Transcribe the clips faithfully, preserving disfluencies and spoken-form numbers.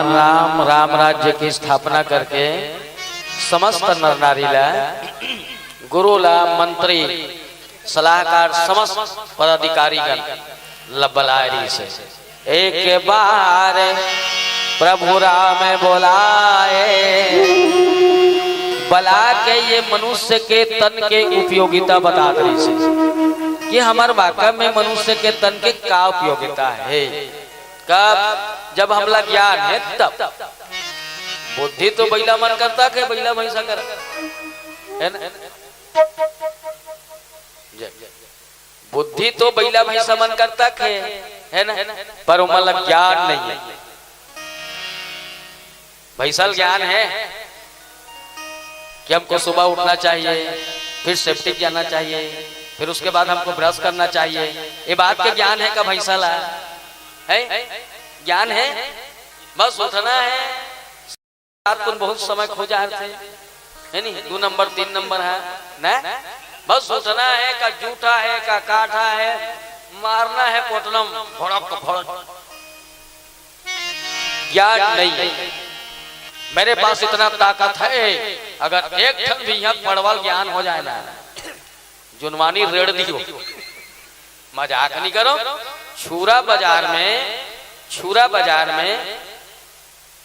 राम, राम राज्य की स्थापना करके समस्त नर नारी ला, गुरु ला, मंत्री, सलाहकार, समस्त पदाधिकारी गण ला बलाए रहिस हे। एक बार प्रभु राम बोलाए, बला के ये मनुष्य के तन के उपयोगिता बतात रहिस हे कि हमर वाकई में मनुष्य के तन के का उपयोगिता हे। कब? जब हमला ज्ञान हे तब। बुद्धि तो बइला मन कर तक हे, बइला भैंसा कर, हे ना? जय। बुद्धि तो बइला भैंसा मन कर तक हे, हे ना? पर ओमन ला ज्ञान नइ हे। भैंसा ल ज्ञान हे कि हमको सुबह उठना चाहिए, फिर सेप्टिक जाना चाहिए, फिर उसके बाद हमको ब्रश करना चाहिए। ये बात के ज्ञान हे का भैंसा ला? हे? ज्ञान हे? बस उठना हे। रात को बहुत समय खो जाथे, हे नी? दू नंबर, तीन नंबर हे ना? बस उठना हे, का जूठा हे, का काठा हे, मारना हे कोटनम, भड़क भड़क। ज्ञान नहीं हे। मेरे पास इतना ताकत हे, अगर एक ठन भी यहाँ पड़वाल ज्ञान हो जाए ना, जुनवानी रेड़ दियो। मजाक नहीं करो। छुरा बाजार में, छुरा बाजार में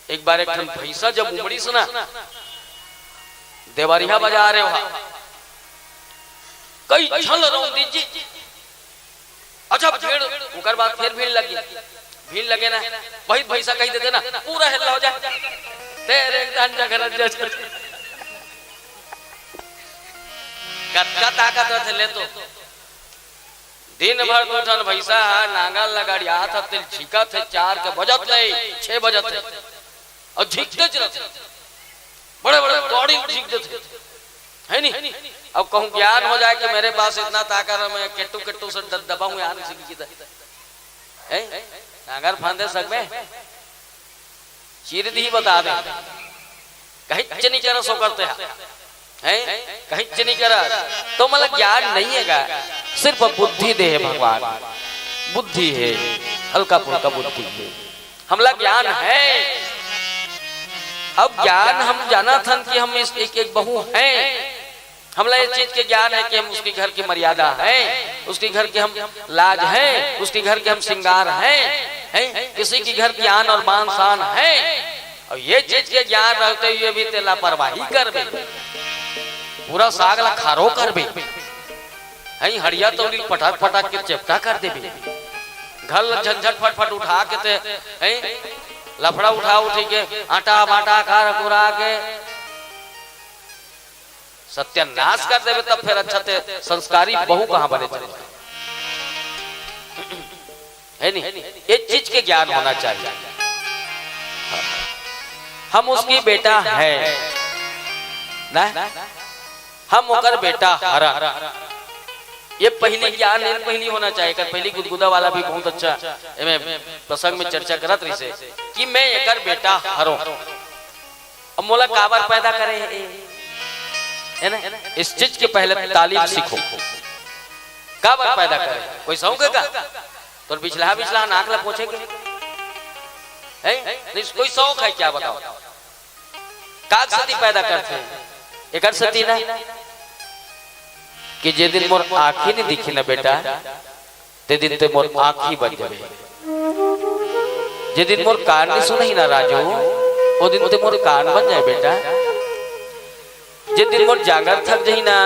एक बार एक ठन भैंसा जब उमड़िस ना, देवरिया बाजार हे वहाँ, कई झन रौंदी जी। अच्छा, भीड़, ओकर बाद फिर भीड़ लगी, भीड़ लगे ना, वही भैंसा कहि देथे ना, पूरा हल्ला हो जाए, तेरे दान जगरत जज। कतका ताकत रथे ले तो। दिन भर दू ठन भैंसा ह नांगर ल गड़ियात ह, तेल झिकत हे, चार के बजत ले छह बजत हे, अउ झिकतेच रथे। बड़े बड़े गाड़ी झिक देथे, हे नी? अब कहूँ ज्ञान हो जाए कि मेरे पास इतना ताकत है, मैं केट्टू केट्टू से द-, दबाऊं यार, झिक जीता। हैं? नांगर फांदे सग में चीर दी बता दे, कहीं चनी चरस हो करते हैं। हैं? कहीं चनी करा तो मतलब ज्ञान नहीं है गा, सिर्फ बुद्धि दे है भगवान, बुद्धि है, हल्का फुल्का बुद्धि है। हमला ज्ञान है। अब ज्ञान हम जानत हन कि हम इस एक, एक बहू हैं, हमला ये चीज के ज्ञान है कि हम उसके घर की मर्यादा हैं, उसके घर के हम लाज हैं, उसके घर के हम श्रृंगार हैं, हैं? किसी के घर की आन और बान शान है। और ये चीज के ज्ञान रहते हुए भी ते लापरवाही करबे, पूरा साग ला खारो करबे, हैं? हड़िया तौली पटक पटक के चेपटा कर देबे, घर ला झंझट फटफट उठा के ते, हैं? लफड़ा उठा उठी के आटा बाटा खा कुरा के सत्यानाश कर देबे, तब फिर अच्छा ते संस्कारी बहू कहाँ बने चले? है नहीं? ये चीज के ज्ञान होना चाहिए। हम उसकी बेटा हैं ना, हम ओकर बेटा हरन। ये पहली ज्ञान है, पहली होना चाहिए। कर पहली गुदगुदा वाला भी बहुत अच्छा एमे प्रसंग में चर्चा करत रहिसे कि मैं एकर बेटा हरों। अब मोला काबर पैदा करे हे? है ना? इस चीज के पहले तालीम सीखो। काबर पैदा करे? कोई शौक है का? तोर बिछला बिछला नाक ला पोछे के? है? नहीं, कोई शौक है क्या, बताओ? काग सती पैदा करथे? एकर सती ना कि जे दिन मोर आँखी नहीं दिखी ना बेटा, ते दिन ते मोर आँखी बन जाबे। जे दिन मोर कान नहीं सुनही ना राजू, ओ दिन ते मोर कान बन जाए बेटा। जे दिन मोर जांगर थक जही ना,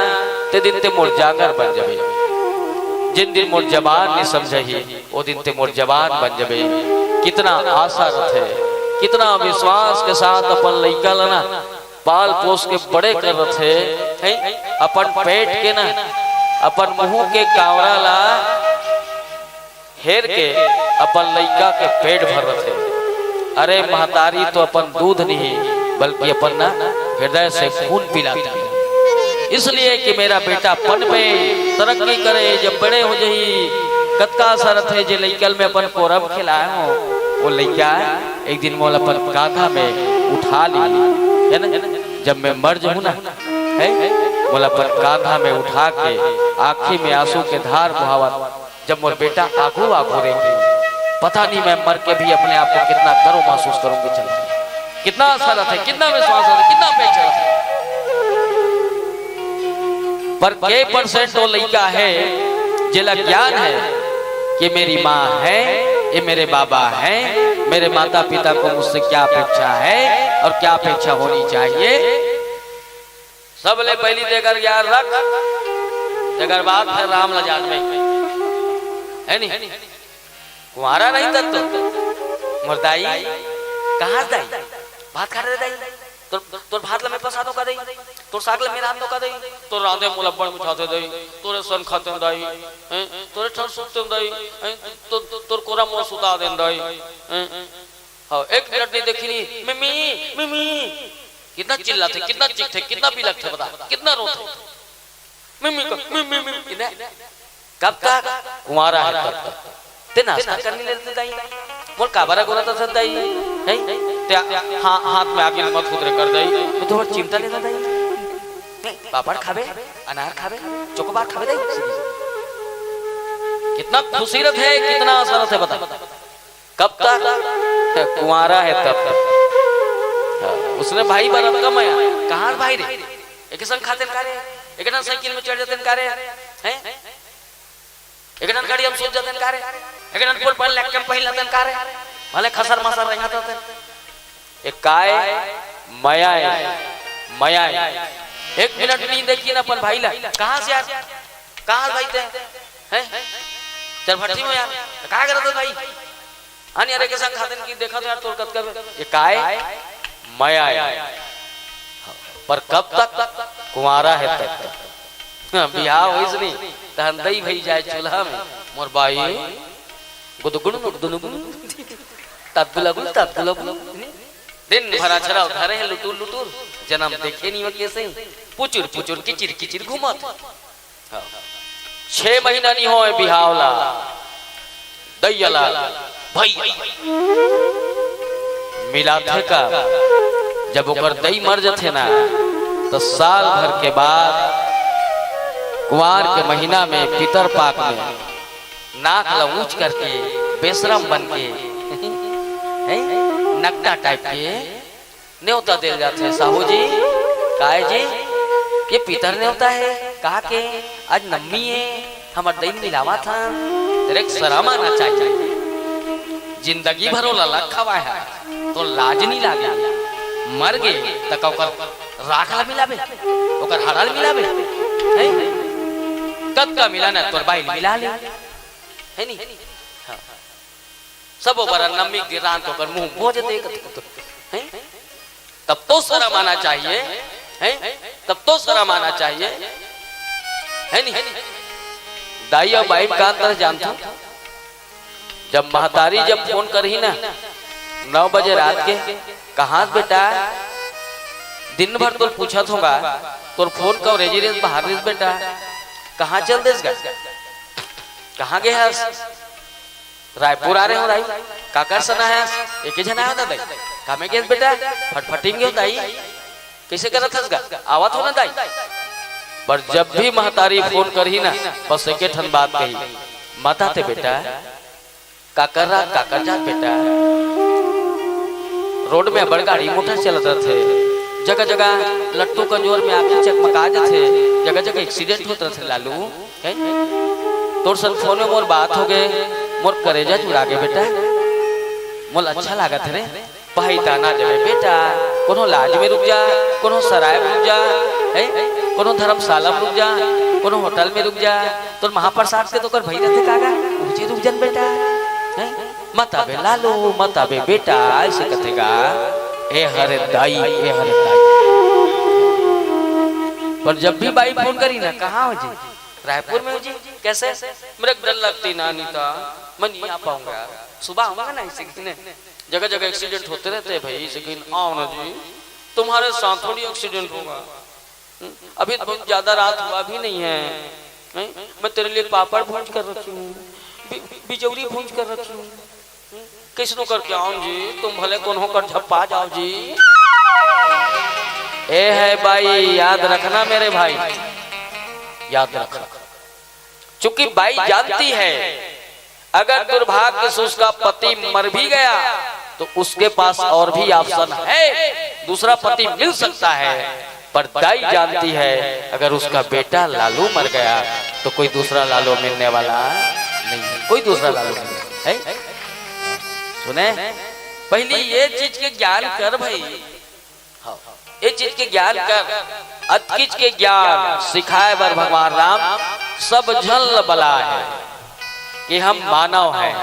ते दिन ते मोर जांगर बन जाबे। जिन दिन मोर जबान नहीं समझही, ओ दिन ते मोर जबान बन जाबे। कितना आशा रथे, कितना विश्वास के साथ अपन लइका ला ना पाल पोस के बड़े कर रथे, हैं? अपन पेट के ना, अपन मुंह के कावड़ा ला हेर के अपन लइका के पेट भर रथे। अरे महतारी तो अपन दूध नहीं, बल्कि अपन ना हृदय से खून पिलाती है। इसलिए कि मेरा बेटा पनपे, तरक्की करे, जब बड़े हो जही, कतका आशा रथे जे लइका ल मैं अपन कोरब खिलाए हों, वो लइका एक दिन मोला अपन कांधा में उठा ली, है ना? जब मैं मर जाहूं ना, है, मोला अपन कांधा में उठा के आंखी में आंसू के धार बहावत, जब मोर बेटा आगू आगू रही, पता नहीं मैं मर के भी अपने आप को कितना गर्व महसूस करूंगी। चल, कितना आशा रथे, कितना विश्वास रथे, कितना अपेक्षा रथे। पर के परसेंट वो लइका हे जेला ज्ञान हे कि मेरी माँ हे, ये मेरे बाबा हे, मेरे माता पिता को मुझसे क्या अपेक्षा हे और क्या अपेक्षा होनी चाहिए। सबले पहिली तेकर ज्ञान रख, तेकर बाद फेर राम ला जानबे, हे नी? कुंवारा रही तब तो। मोर दाई, कहाँ से दाई? भात खा रहे दाई? तोर, तोर भात ला मैं पसा दो का दाई? तोर साग ला मैं रांध दो का दाई? तोर रांधे मोला बड़ मिठाथे दाई, तोरे सन खाते दाई, हैं? तोरे ठन सुनते दाई, हैं? तो, तो, तोर कोरा मोर सुता देन दाई, हैं? हाँ, एक मिनट नहीं देखी नहीं, मिमी, मिमी। कितना चिल्लाथे, कितना चीखथे, कितना बिलखथे, बता, कितना रोथे। मिमी को, मिमी, मिमी, ने? कब तक? कुंवारा हे तब तक। ते नाश्ता करने लेते दाई। मोर काबर अगोरत हस दाई? हैं? ते हा-, हाथ में आगे मत उतरे कर दाई। मैं तो चिमटा लेना दाई। पापड़ खाबे, अनार खाबे, चोकोबार खाबे दाई। कितना खुशी रथे, कितना आशा रथे, बता। कब तक? कुंवारा हे तब तक। हाँ, उसने भाई बरत का मया। कहाँ भाई रे? एक संग खाते का रे? एक ठन साइकिल में चढ़ जाते का रे? हैं? एक ठन गाड़ी हम सोच जाते का रे? एक ठन फुल पैंट लग के पहिन लेते का रे? भले खसर मसर रेंगत रहते। एक काय मया हे, मया हे। एक मिनट नींद देखिए ना अपन भाई ला। कहाँ से यार? कहाँ भाई ते? हैं? चल भट्टी में यार। तो का करत हो भाई? अन यार, एक संग खाते कि देखा तो यार, तोर कतका बे-, ये काय? मया हे। पर कब तक? कुंवारा हे तब तक। हाँ, बिहाव होइस नहीं, तहन दई भई जाए चूल्हा में। मोर बाई, गुदगुन, गुदगुन, गुदगुन, तदगुलगुल, तदगुलगुल। दिन भर अछरा धरे हे लुटुर लुटुर, जनम देखे नहीं हो कैसे, पुचुर पुचुर, किचिर किचिर घूमत। हाँ। छह महीना नहीं होए बिहाव ला, दई ला, भई मिलाथे का। जब ओकर दई मर जथे ना, तो साल भर के बाद कुंवार के महीना में पितर पाक में नाक ला ऊंच करके बेशरम बन के, हैं? नकटा टाइप के नेवता देल जाथे, "साहू जी, काय जी, ये पितर नेवता हे, का के आज नम्मी हे, हमर दई मिलावत हन, तेरे एक शरम आना चाहिए। जिंदगी भर ओला लग खवाए हे, तो लाज नहीं लागे। मर गे त का ओकर राख ला मिलाबे, ओकर हड़ा ला मिलाबे, हैं? कतका मिलाना तोर बाई ल मिला ले, हे नी?" हाँ। सबो बरा नम्मी के रांध ओकर मुंह भोज दे कत-, कत-, हैं? तब तो शरम आना चाहिए, हैं? तब तो शरम आना चाहिए, हे नी? दाई अउ बाई का अंतर जानथो? जब महतारी जब फोन करही ना, नौ बजे रात के, "कहाँ बेटा? दिन भर तोर पूछत होंगा, तोर फोन कवरेज रेस बाहर रेस बेटा, कहाँ चल देस गा? कहाँ गे हस?" रायपुर आ रहे हो दाई, काकर सन आयस? एके झन आयो ना दाई। कामे गेस बेटा, फटफटिंग गेस दाई। कैसे करत हस गा? आवत हो ना दाई। पर जब भी महतारी फोन करही ना, बस एके ठन बात कही, "मत आते बेटा, काकर रात काकर जात बेटा।" रोड में अब्बड़ गाड़ी मोटर चलत रथे, जगह जगह लट्टू कंजोर में आँखी चकमका जथे, जगह जगह एक्सीडेंट होत रथे लालू। हैं? तोर संग फोन में मोर बात हो गे, मोर करेजा जुड़ा गे बेटा, मोला अच्छा लागत हे रे। पहाई ताना जमे बेटा, कोनो लाज में रुक जा, कोनो सराय में रुक जा, हैं? कोनो धर्मशाला में रुक जा, कोनो होटल में रुक जा, तोर महाप्रसाद के तो कर भई रथे कागा, उहचे रुक जन बेटा, हैं? मत आबे लालू, मत आबे बेटा, ऐसे कथे गा, ए हरे दाई, ए हरे दाई। पर जब भी बाई फोन करी ना, "कहाँ हो जी?" "रायपुर में हो जी।" "कैसे?" "मेरे को डर लगती ना, अनीता, मैं नहीं आ पाऊंगा यार, सुबह आऊंगा ना इसी दिन।" जगह जगह एक्सीडेंट होते रहते हैं भाई, इसी दिन आओ ना जी, तुम्हारे साथ थोड़ी एक्सीडेंट होगा। अभी तो बहुत ज्यादा रात हुआ भी नहीं है, नहीं? मैं तेरे लिए पापड़ भूंज कर रखी हूँ, बि-, बिजौरी भूंज कर रखी हूँ। कैसनो करके आऊं जी, तुम भले कोनो कर झप्पा जाओ जी। ए है बाई, याद रखना मेरे भाई, याद रखना। चूंकि बाई जानती है, अगर दुर्भाग्य से उसका पति मर भी गया, तो उसके पास और भी ऑप्शन है, दूसरा पति मिल सकता है, पर दाई जानती है, अगर उसका बेटा लालू मर गया तो कोई दूसरा लालू मिलने वाला नहीं है, कोई दूसरा लालू नहीं है। सुने, पहली ये चीज के ज्ञान कर भाई, हाँ, ये चीज के ज्ञान कर। अतकिच के ज्ञान सिखाए बर भगवान राम सब झन ल बलाए हे कि हम मानव हैं,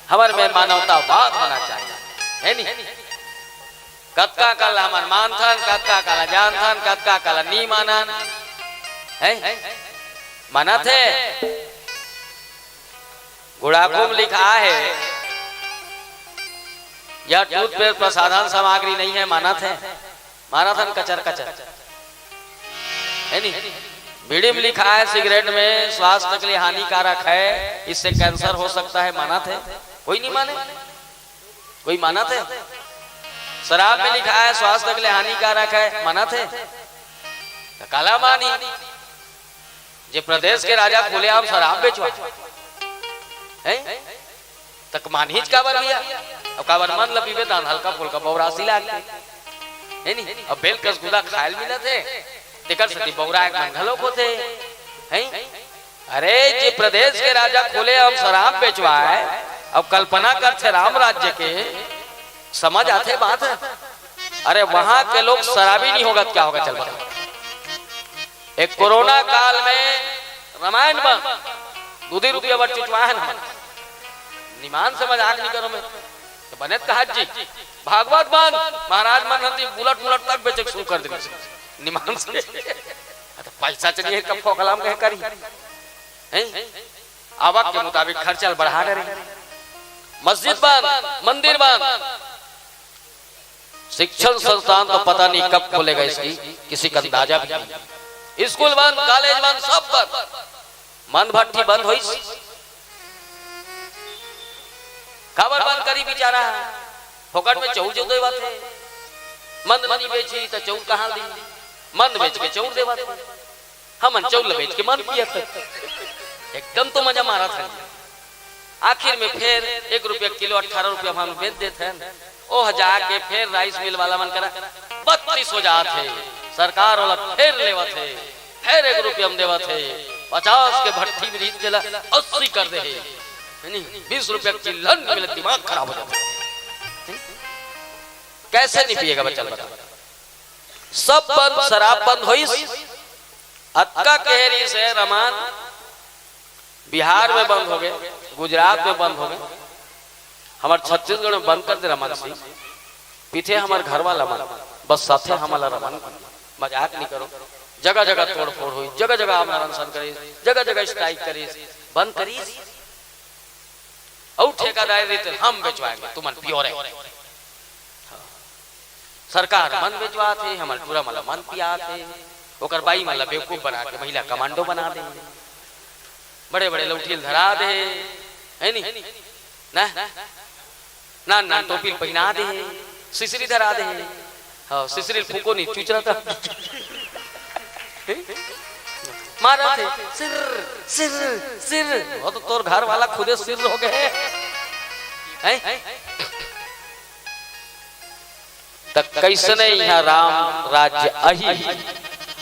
हमर में मानवतावाद होना चाहिए, है नी? कतका काल हमन मानथन, कतका काल जानथन, कतका काल नी मानन, है? मानत हे? गुड़ाखू में लिखा है, यह टूथपेस्ट प्रसाधन सामग्री नहीं है, मानत हे? मानत हन कचर कचर, है नी? बीड़ी में लिखा है, सिगरेट में स्वास्थ्य के लिए हानिकारक है, इससे कैंसर हो सकता है, मानत हे? कोई नहीं माने। कोई मानत हे? शराब में लिखा है, स्वास्थ्य के लिए हानिकारक है, मानत हे? त काला मानी, जे प्रदेश के राजा खुलेआम शराब बेचवा, हैं? तक मानहीच काबर भैया? अब काबर मन ल पीबे तहन हल्का फुल्का बौरासी लागथे, है नी? अब बेल कस गुदा खायल मिलत हे, तेकर सेती बौराए के मन घलोक होथे, हैं? अरे, जे प्रदेश के राजा खुलेआम शराब बेचवाए, अब कल्पना करथे राम राज्य के, समझ आथे बात? अरे, वहां के लोग शराबी नहीं होगा त क्या होगा, चल बता। एक कोरोना काल में रामायण बन, दूधी रुपया बर चिटवाए हे ना मन। निमान से मजाक नहीं करो मैं। तो बने त कहा जी, भागवत बन, महाराज मन हती बुलट मुलट तक बेचे के शुरू कर देंगे। निमान से। तो पैसा चाहिए, कब फोकलाम कहे करी? हैं? आवक के मुताबिक खर्चा बढ़ा डरे। मस्जिद बन, मंदिर बन, शिक्षण संस्थान तो पता नहीं कब खोलेगा, इसकी किसी का अंदाजा भी नहीं। स्कूल बंद, कॉलेज बंद, सब बंद, मन भट्ठी बंद होइस। काबर बंद करी बेचारा? फोकट में चौर जो देवत हे, मंद मनी बेची त चौर कहाँ दी? मंद बेच के चौर देवत हे। हमन चौर ल बेच के मन पियत हे। एकदम तो मजा मारत हे। आखिर में फेर एक रुपया किलो अठारह रुपया भाव में बेच देत हे। ओह जाके फेर राइस मिल वाला मन करा बत्तीस हो जात हे। सरकार ओला फेर लेवत हे, फेर एक रुपया में देवत हे। पचास के भट्ठी में रहित जेला अस्सी कर दे हे। नहीं, बीस रुपया चिल्हर मिले, दिमाग खराब हो जाता है। कैसे नहीं पिएगा बच्चा, बता? सब बंद, शराब बंद होइस। अतका कहे रहिस हे रमन, बिहार में बंद हो गए, गुजरात में बंद हो गए, हमर छत्तीसगढ़ में बंद कर दे रमन सिंह। पीछे हमर घर वाला मन, बस साथे हमला रमन। मजाक नहीं करो। जगह जगह तोड़ फोड़ हुई, जगह जगह आमरण अनशन करे, जगह जगह स्ट्राइक करे, बंद करिस। अउ ठेकेदार रहिते, हम बेचवाएंगे, तुमन पियो रे। सरकार मन बेचवात हे, हमर टूरा मन ला मन पियात हे, ओकर बाई मन ला बेवकूफ बना के महिला कमांडो बना दे, बड़े बड़े लौठी ल धरा दे, है नी? ना, नान नान टोपी ल पहिना दे, सिसरी धरा दे, हाँ, सिसरी ल फूको नहीं, चुचरा था। मारा थे, सिर, सिर, सिर। वो तो तोर घर वाला खुदे सिर हो गए। हैं? त कैसने यहाँ राम राज्य अही?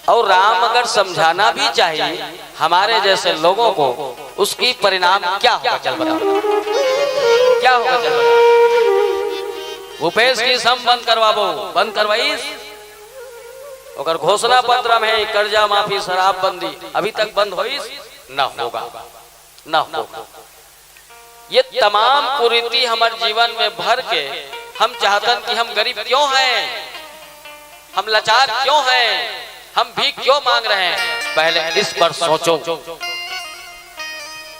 और राम अगर समझाना भी चाहिए हमारे जैसे लोगों को, उसकी परिणाम क्या होगा, चल बताओ, क्या होगा, चल बताओ। भूपेश की सम बंद करवाबो, बंद करवाइस? ओकर घोषणा पत्र में कर्जा माफी, शराबबंदी, अभी तक बंद होइस? न होगा, न होगा। ये तमाम कुरीति हमर जीवन में भर के हम चाहतन कि हम गरीब क्यों हैं, हम लाचार क्यों हैं, हम भीख क्यों मांग रहे हैं, पहले इस पर सोचो।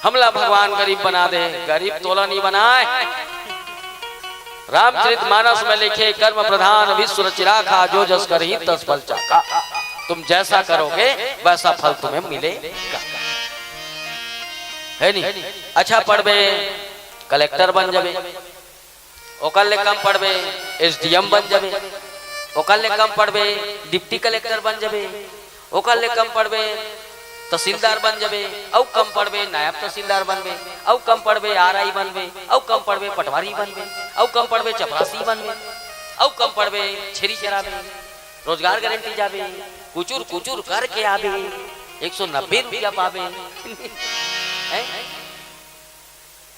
हमला भगवान गरीब बना दे, गरीब तोला नहीं बनाए। रामचरित मानस में लिखे, "कर्म प्रधान विश्व रचि राखा, जो जस करही तस फल चाखा।" तुम जैसा करोगे वैसा फल तुम्हें मिलेगा। है नी? अच्छा पढ़बे, कलेक्टर बन जाबे, ओकर ले कम पढ़बे, एसडीएम बन जाबे, ओकर ले कम पढ़बे, डिप्टी कलेक्टर बन जाबे, ओकर ले कम पढ़बे, तहसीलदार बन जबे, अउ कम पड़बे नायब तहसीलदार बनबे, अउ कम पड़बे आरआई बनबे, अउ कम पड़बे पटवारी बनबे, अउ कम पड़बे चपरासी बनबे, अउ कम पड़बे छेरी चराबे, रोजगार गारंटी जाबे, कुचुर कुचुर करके आबे, एक सौ नब्बे रुपया पाबे। हैं?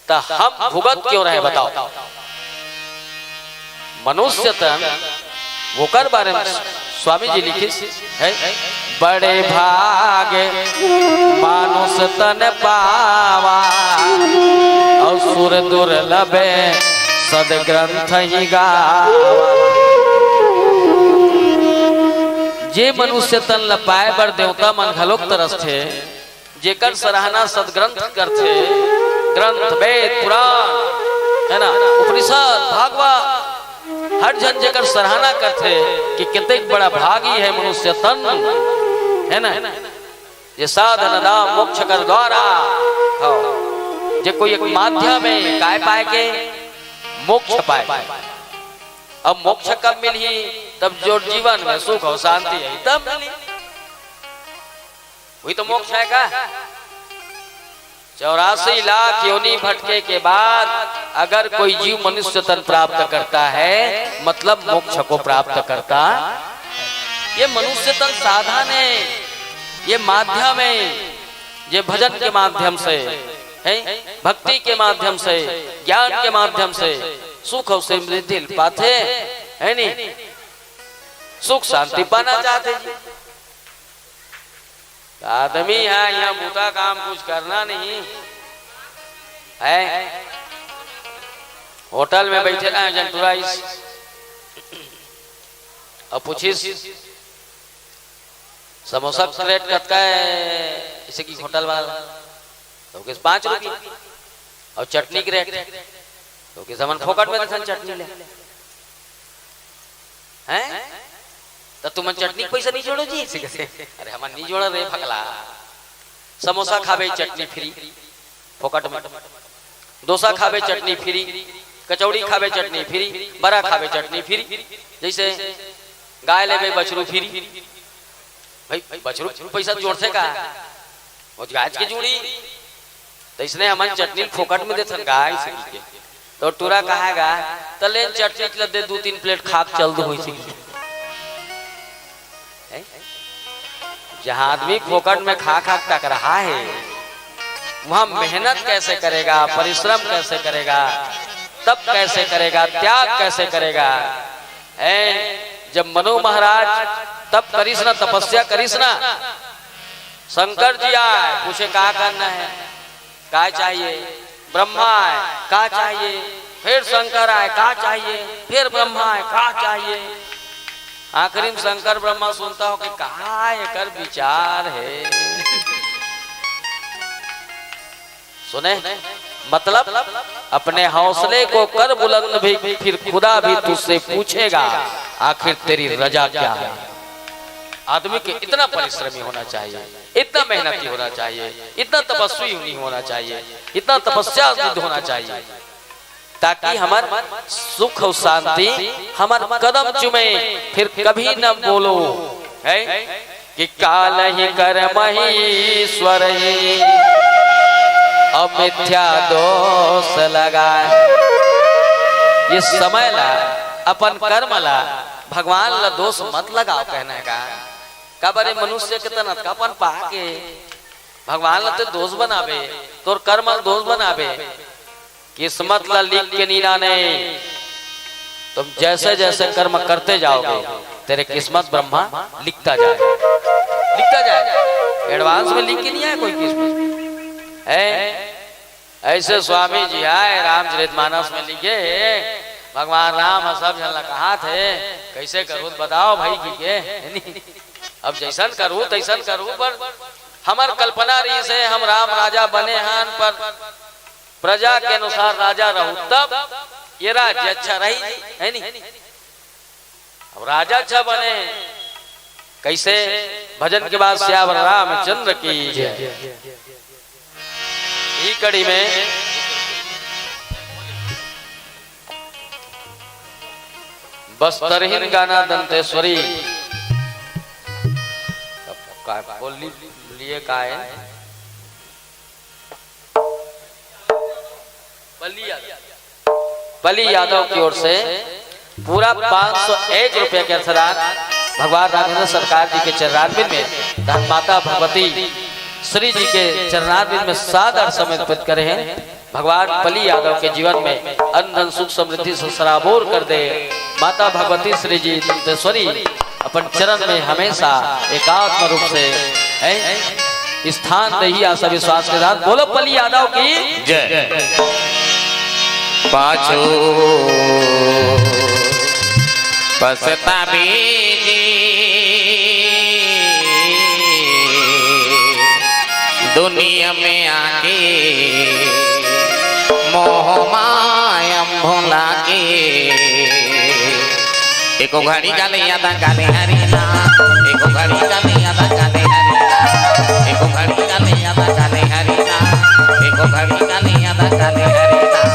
त हम भुगत क्यों रहे बताओ? मनुष्य तन, ओकर बारे में स्वामी जी लिखिस हे, बड़े भाग मानुष तन पावा, अउ सुर दुर्लभ सदग्रंथ ही गावा। जे मनुष्य तन ल पाए बर देवता मन घलोक तरसथे, जेकर सराहना सदग्रंथ करथे, ग्रंथ, वेद, पुराण, है ना, उपनिषद, भागवत, हर झन जेकर सराहना करथे कि कितेक बड़ा भागी है मनुष्य तन, है ना, जे साधन धाम मोक्ष कर द्वारा, हाँ, जे कोई एक माध्यम हे काय पाए के, मोक्ष पाए के। अब मोक्ष कब मिलही? तब जो जीवन में सुख अउ शांति हे, तब मिलही। वही तो मोक्ष है का? चौरासी लाख योनि भटके के बाद अगर कोई जीव मनुष्य तन प्राप्त करता है, मतलब मोक्ष को प्राप्त करता। ये मनुष्य तन साधन है, ये माध्यम है, ये भजन के माध्यम से है, भक्ति के माध्यम से, ज्ञान के माध्यम से सुख अउ समृद्धि पाथे, है नी? सुख शांति पाना चाहथे जी। त आदमी ह इहाँ बूता काम कुछ करना नहीं है। होटल में बइठे रहे, एक झन टुरा आइस अउ पूछिस, समोसा के रेट कतका हे? जइसे कि होटल वाला, त कहिस, "पाँच रुपया।" अउ चटनी के रेट, त कहिस, "हमन फोकट में देथन चटनी ले।" हैं? त तुमन चटनी के पइसा नइ जोड़ो जी? अइसे कहिथे, "अरे हमन नइ जोड़न रे भकला, समोसा खाबे चटनी फ्री, फोकट में, डोसा खाबे चटनी फ्री, कचौड़ी खाबे चटनी फ्री, बरा खाबे चटनी फ्री, जइसे गाय लेबे बछरू फ्री।" भाई, बछरू पइसा जोड़थे का? वो गायच के जुड़ी। त अइसने हमन चटनी फोकट में देथन का, अइसे कहिके। त टुरा कहे गा, "त लेन चटनी ल दे, दू तीन प्लेट खा के चल दू," अइसे कहिके। हैं? जहाँ आदमी फोकट में खा खा के टकराहा हे, वहाँ मेहनत कैसे करेगा, परिश्रम कैसे करेगा, तप कैसे करेगा, त्याग कैसे करेगा? हैं? जब मनु महाराज तप करिस ना, तपस्या करिस ना, शंकर जी आए, पूछे, "का करना है? का चाहिए?" ब्रह्मा आए, "का चाहिए?" फिर शंकर आए, "का चाहिए?" फिर ब्रह्मा आए, "का चाहिए?" आखिरी में शंकर ब्रह्मा सुनता हो कि का एकर विचार हे। सुने, मतलब अपने हौसले को कर बुलंद भी, फिर खुदा भी तुझसे पूछेगा, आखिर तेरी रजा क्या है। आदमी के इतना परिश्रमी होना चाहिए, इतना मेहनती होना चाहिए, इतना तपस्वी नहीं होना चाहिए, इतना तपस्या निध होना चाहिए, ताकि हमर सुख अउ शांति हमर कदम चूमे, फिर कभी न बोलो, है कि काल ही कर्म ही ईश्वर ही, अउ मिथ्या दोष लगाए। ये समय ला, अपन कर्म ला, भगवान ला दोष मत लगाओ, कहना हे का? काबर ए मनुष्य के तन अतका अपन पाके भगवान ला ते दोष बनाबे, तोर कर्म ला दोष बनाबे, किस्मत ला लिख के नहीं लाने। तुम जैसे जैसे कर्म करते जाओगे, तेरे किस्मत ब्रह्मा लिखता जाए, लिखता जाए। एडवांस में लिख के नहीं आए कोई किस्मत। है, ऐसे स्वामी जी आए, रामचरितमानस में लिखे, भगवान राम ह सब झन ला कहाथे, "कैसे करूँ बताओ भाई" कहिके, है नी? अब जैसन करूँ तैसन करूँ, पर हमर कल्पना रहिस हे, हम राम राजा बने हन, पर प्रजा के अनुसार राजा रहूँ, तब ये राज्य अच्छा रही, है नी? अब राजा अच्छा बने, कैसे? भजन के बाद सियावर रामचंद्र की जय। ई कड़ी में बस्तरहीन गाना दंतेश्वरी। अब का बोली? ये का है? पल्ली यादव। पल्ली यादव की ओर से पूरा पाँच सौ एक रुपया के अंशदान भगवान राघवेंद्र सरकार जी के चरणारविंद में, धन माता भगवती श्री जी के चरणारविंद में सादर समर्पित करे हैं। भगवान पल्ली यादव के जीवन में अन्न धन सुख समृद्धि से सराबोर कर दे। माता भगवती श्री जी दंतेश्वरी अपन चरण में हमेशा एकात्म रूप से हैं, स्थान दे ही आशा विश्वास के साथ। बोलो पल्ली यादव की जय। पाछू पछताबे जी दुनिया में आके, मोह माया भुला के। एको घड़ी काले याद काले हरि नाम, एको घड़ी काले याद काले हरि नाम, एको घड़ी काले याद काले हरि नाम, एको घड़ी काले याद काले हरि नाम।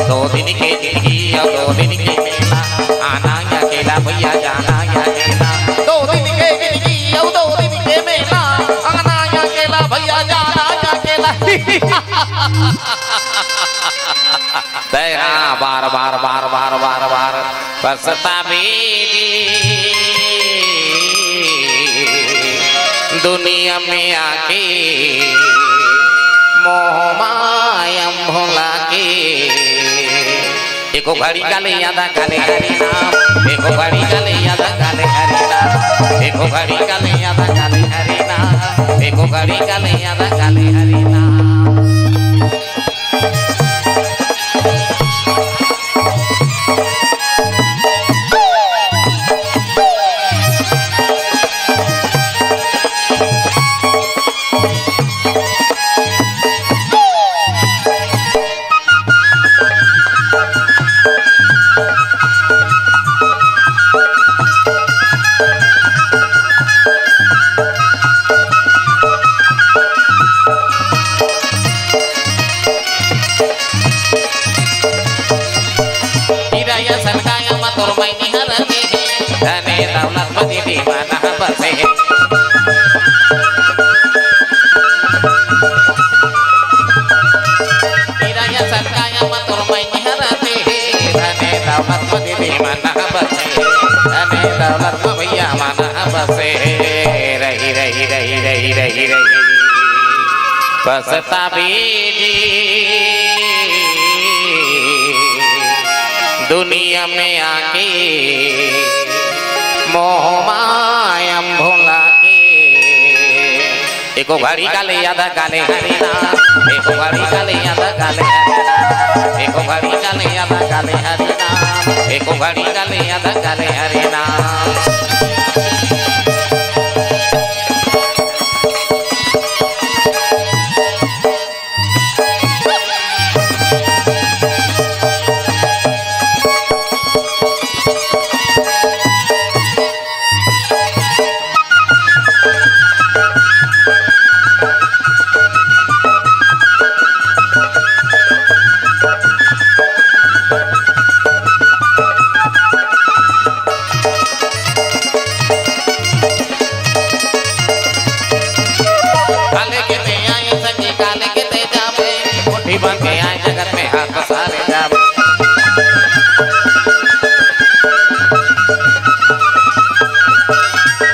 दो दिन के जिंदगी अउ दो दिन के मेला, आना अकेला भैया जाना अकेला। दो दिन के जिंदगी अउ दो दिन के मेला, आना अकेला भैया जाना अकेला। तय हाँ, बार बार बार बार बार बार पछताबे जी दुनिया में आके, मोह माया भुला के। एको घड़ी काले याद काले हरि नाम, एको घड़ी काले याद काले हरि नाम, एको घड़ी काले याद काले हरि नाम, एको घड़ी काले याद काले हरि नाम। हीरा असन काया म तोर मइनी हर रथे, धने दौलत म दीदी मन ह बसे। हीरा असन काया म तोर मइनी हर रथे, धने दौलत म दीदी मन ह बसे, धने दौलत म भैया मन ह बसे। रहि रहि रहि रहि रहि रहि पछताबे जी दुनिया में आके, मोह माया भुला के। एको घड़ी काले याद काले हरि नाम, एको घड़ी काले याद काले हरि नाम, एको घड़ी काले याद काले हरि नाम, एको घड़ी काले याद काले हरि नाम। काले के ते आए सखी, काले के ते जाबे, मुट्ठी बांध के आए जगत में हाथ पसारे जाबे।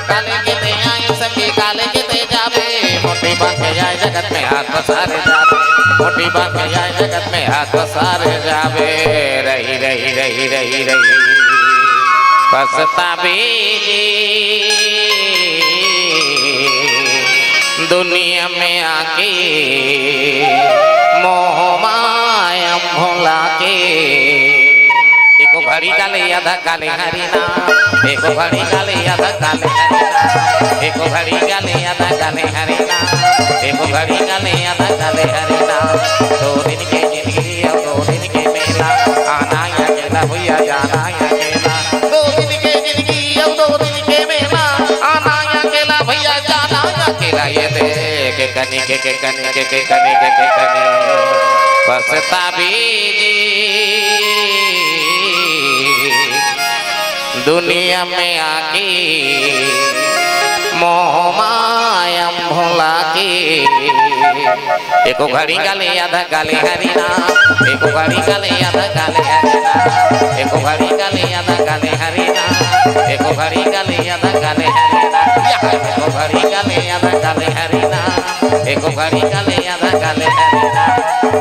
काले के ते आए सखी, काले के ते जाबे, मुट्ठी बांध के आए जगत में हाथ पसारे जाबे, मुट्ठी बांध के आए जगत में हाथ पसारे जाबे। रहि रहि रहि रहि रहि पछताबे जी दुनिया में आके, मोह माया भुला के। एको घड़ी काले याद काले हरि नाम, एको घड़ी काले याद काले हरि नाम, एको घड़ी काले याद काले हरि नाम, एको घड़ी काले याद काले हरि नाम। दो दिन के जिंदगी अउ दो दिन के मेला, आना अकेला भैया जाना अकेला। दो दिन के जिंदगी अउ दो दिन के मेला, आना अकेला भैया जाना अकेला। ये देख के कनी के, के कनी के, के कनी के, के कनी पछताबे जी दुनिया में आके, मोह माया भुला के। एको घड़ी गाले आधा गाले हरि नाम, एको घड़ी गाले आधा गाले हरि नाम, एको घड़ी गाले आधा गाले हरि नाम, एको घड़ी गाले आधा गाले हरि नाम, या एको घड़ी गाले आधा गाले हरि नाम, एको घड़ी गाले आधा गाले हरि नाम।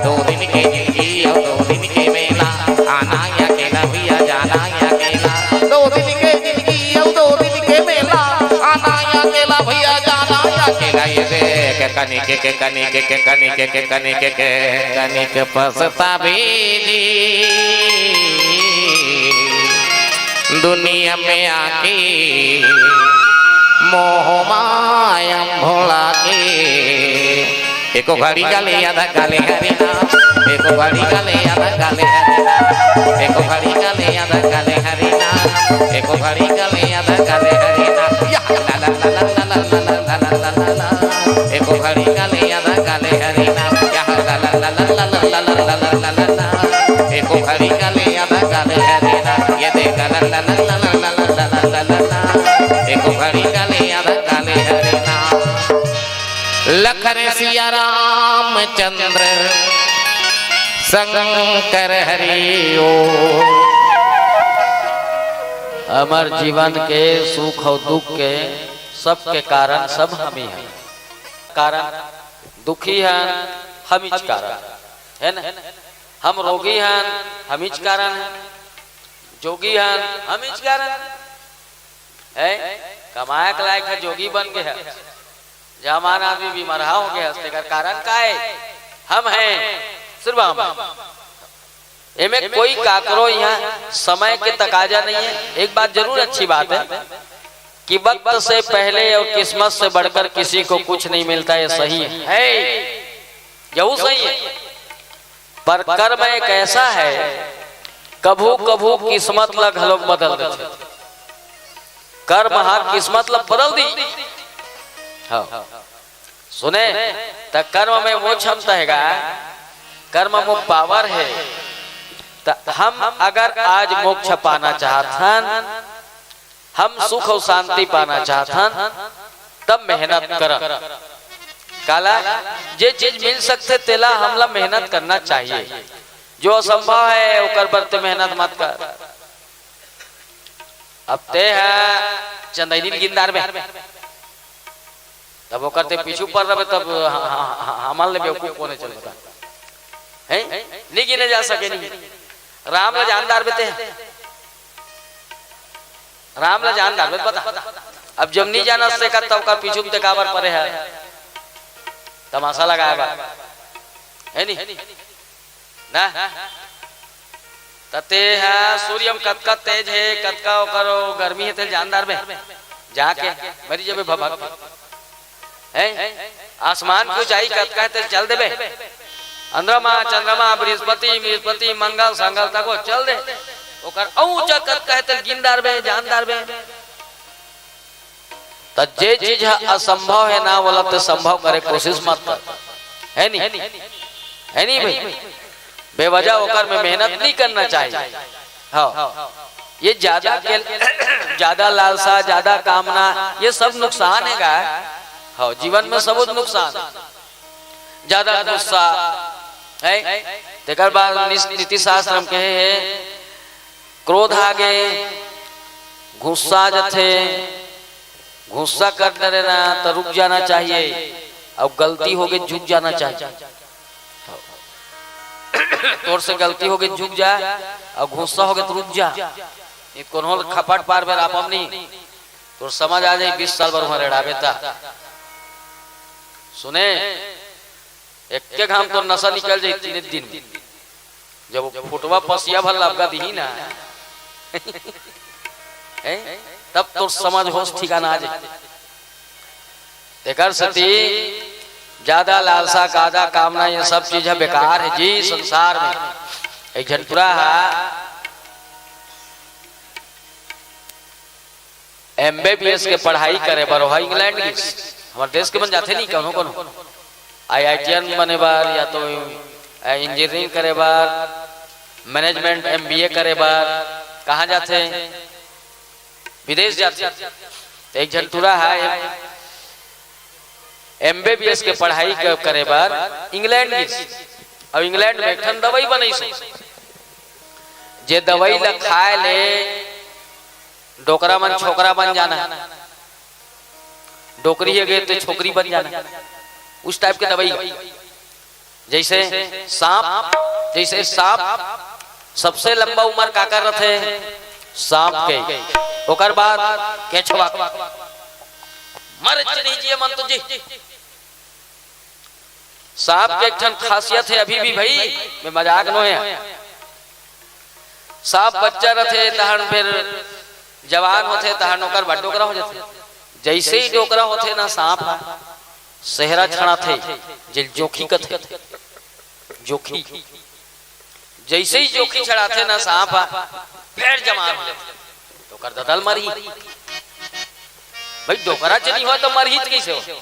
दो दिन के जिंदगी और दो दिन के मेला, आना या अकेला भैया जाना या अकेला। दो दिन के जिंदगी और दो दिन के मेला, आना या अकेला भैया जाना या अकेला। ये देख कनिक के, कनिक के, कनिक के, कनिक के, कनिक पछतावे जी दुनिया में आके मोह माया भुला के। एको घड़ी गाले आधा गाले हरि नाम, एको घड़ी गाले आधा गाले हरि नाम, एको घड़ी गाले आधा गाले हरि नाम, एको घड़ी गाले आधा गाले हरि नाम। या ला ला ला ला ला ला ला ला ला ला ला ला। एको घड़ी गाले आधा गाले हरि नाम, या ला ला ला ला ला ला ला ला ला ला ला। एको घड़ी गाले आधा गाले हरि नाम, ये दे ला ला ला ला ला ला ला ला ला ला ला। एको घड़ी गाले आधा गाले हरि नाम। लखन सिया रामचंद्र शंकर हरि ओम। हमर जीवन के सुख अउ दुख के सबके कारण सब हमी हन। कारण दुखी हन, हमीच कारण, हे न? हम रोगी हन, हमीच कारण हन। जोगी हन, हमीच कारण हन। हे? कमाए के लायक हे, जोगी बन गे हे। जवान आदमी बीमारहा हो गे हे, तेकर कारण का हे? हम हैं, सिर्फ हम हैं। एमे कोई काकरो इहाँ समय के तकाजा नहीं है। एक बात जरूर अच्छी बात है कि वक्त से पहले और किस्मत से बढ़कर किसी को कुछ नहीं मिलता, ये सही है, यहू सही है। पर कर्म एक ऐसा है, कभू कभू किस्मत ला घलोक बदल देथे। कर्म हा किस्मत ला बदल दी। हाँ। सुने, त कर्म में वो क्षमता हेगा, कर्म में वो पावर है। त हम अगर आज मोक्ष पाना चाहत हन, हम सुख अउ शांति पाना चाहत हन, तब मेहनत करन। काला, जे चीज मिल सकथे, तेला हमला मेहनत करना चाहिए। जो असंभव है, ओकर बर ते मेहनत मत कर। अब ते ह चंदैनी ल गिन डारबे, तब ओकर ते पीछू पर रहबे, तब ह-, ह-, ह-, हमन ले बेवकूफ कोन हे, चल बता। हैं? नी गिने जा सके, नी। राम ल जान डारबे ते। राम ल जान डारबे, बता। अब जब नी जानस ते का, तब का पीछू म ते काबर परे हे? तमाशा लगाए बर। हे नी? ना? त ते ह सूर्य म कतका तेज हे, कतका ओकर ओ गर्मी हे, तेल जान डारबे। जाके मरी जबे भभक। हैं? आसमान के ऊंचाई कतका हे, तेल चल देबे। अंद्रमा, चंद्रमा, बृहस्पति, बृहस्पति, मंगल, संगल तको चल दे। ओकर अउ ऊंचा कतका हे, तेल गिन डारबे, जान डारबे। त जे चीज ह असंभव हे ना, वोला ते संभव करे कोशिश मत कर। हे नी? हे नी भाई? बेवजह ओकर में मेहनत नी करना चाहिए। हाँ। ये ज्यादा के, ज्यादा लालसा, ज्यादा कामना, ये सब नुकसान हेगा। हाँ, जीवन में सब नुकसान। ज्यादा गुस्सा हे, तेकर बाद निस-, नीति शास्त्र म कहे हे, क्रोध आ गे, गुस्सा आ जथे, गुस्सा कर डरे ना, त रुक जाना चाहिए, अउ गलती हो गे, झुक जाना चाहिए। तोर से गलती हो गे, झुक जा, अउ गुस्सा हो गे, त रुक जा। नी त कोनो ल खपट पार बेर आपम नी, तोर समझ आ जाही, बीस साल बर उहाँ रेड़ाबे त। सुने, एक्के घाम तोर नशा निकल जाही, तीने दिन में। जब वो फुटवा पसिया भर लबगा दिही ना, हैं? तब तोर समझ होश ठिकाना आ जाही। तेकर सेती ज्यादा लालसा, ज्यादा कामना, ये सब चीज ह बेकार हे जी संसार में। एक झन टुरा ह एमबीबीएस के पढ़ाई करे बर ओहा इंग्लैंड गिस। हमर देश के मन जाथे नहीं, कोनो कोनो आईआईटीएन बने बर, या तो इंजीनियरिंग करे बर, मैनेजमेंट एमबीए करे बर। कहाँ जाथे? विदेश जाथे। तो एक झन टुरा हे, एमबीबीएस के पढ़ाई क-, करे बर इंग्लैंड गिस। अउ इंग्लैंड में एक ठन दवाई बनइस, जे दवाई ल खाए ले डोकरा मन छोकरा बन जाना, डोकरी हे गे तो छोकरी बन जाना, उस टाइप के दवाई। जैसे सांप, जैसे सांप सबसे लंबा उम्र काकर रथे? सांप के। ओकर बाद केछवा। मर चली जिए मन तो जी। सांप के एक ठन खासियत हे अभी भी भाई, मैं मजाक नो हे। सांप बच्चा रथे, तहन फिर जवान होथे, तहन ओकर बाद डोकरा हो जाथे। जैसे ही डोकरा होथे ना सांप ह, सेहरा छड़ाथे, जेल जोखी कथे। जोखी। जैसे ही जोखी छड़ाथे ना सांप ह, फेर जवान हो जाथे। तो ओकर ददल मरही। भाई डोकरा च नहीं हो तो मरही त कैसे हो?